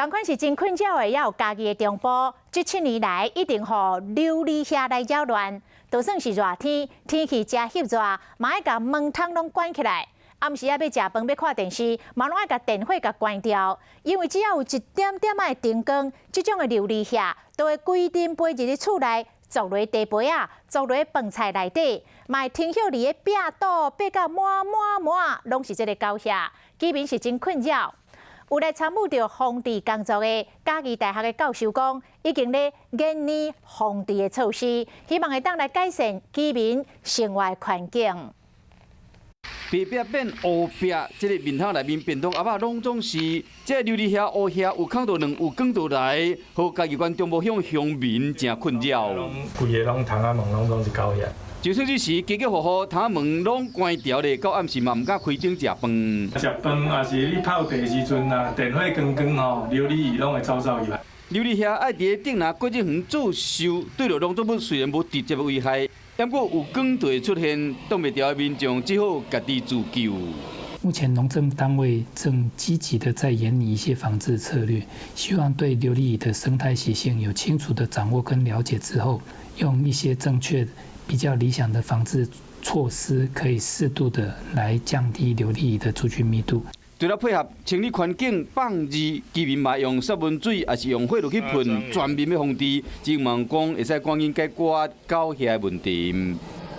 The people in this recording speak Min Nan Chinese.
仝款是真困擾的，也有嘉義的中部，這7年來一直予琉璃蟻來擾亂。就算是熱天，天氣誠翕熱，嘛愛共門窗攏關起來。暗時仔欲食飯、欲看電視，嘛攏愛共電火共關掉，因為只要有一點點仔的燈光，這種的琉璃蟻都會規陣飛入去厝內，坐落茶杯仔，坐落飯菜內底，嘛會停歇佇咧壁肚，爬到滿滿滿，攏是這个狗蟻，居民是真困擾。有來參與著防治工作的嘉義大學的教授講，已經咧研擬防治的措施，希望會當來改善居民生活環境。白壁變烏壁，這个面窗內面便當盒仔攏總是。這个琉璃蟻、烏蟻有空就卵，有光就來，予嘉義縣中部鄉鄉民誠困擾。規个攏窗仔門攏總是狗蟻。就算這時家家戶戶窗仔門攏關牢咧，到暗時嘛毋敢開燈食飯。食飯抑是你泡茶時陣啊，電火光光吼，琉璃蟻攏會走走入來。琉璃蟻愛佇咧頂林果子園做秀，對著農作物雖然無直接的危害，毋過有光就會出現，擋袂牢的民眾只好家己自救。目前農政單位正積極的在研擬一些防治策略，希望對琉璃蟻的生態習性有清楚的掌握跟了解之後，用一些正確、比較理想的防治措施，可以適度的來降低琉璃蟻的族群密度。除了配合清理環境、放餌，居民嘛用殺蚊水，抑是用火落去噴，全面的防治，希望講會使趕緊解決狗蟻的問題。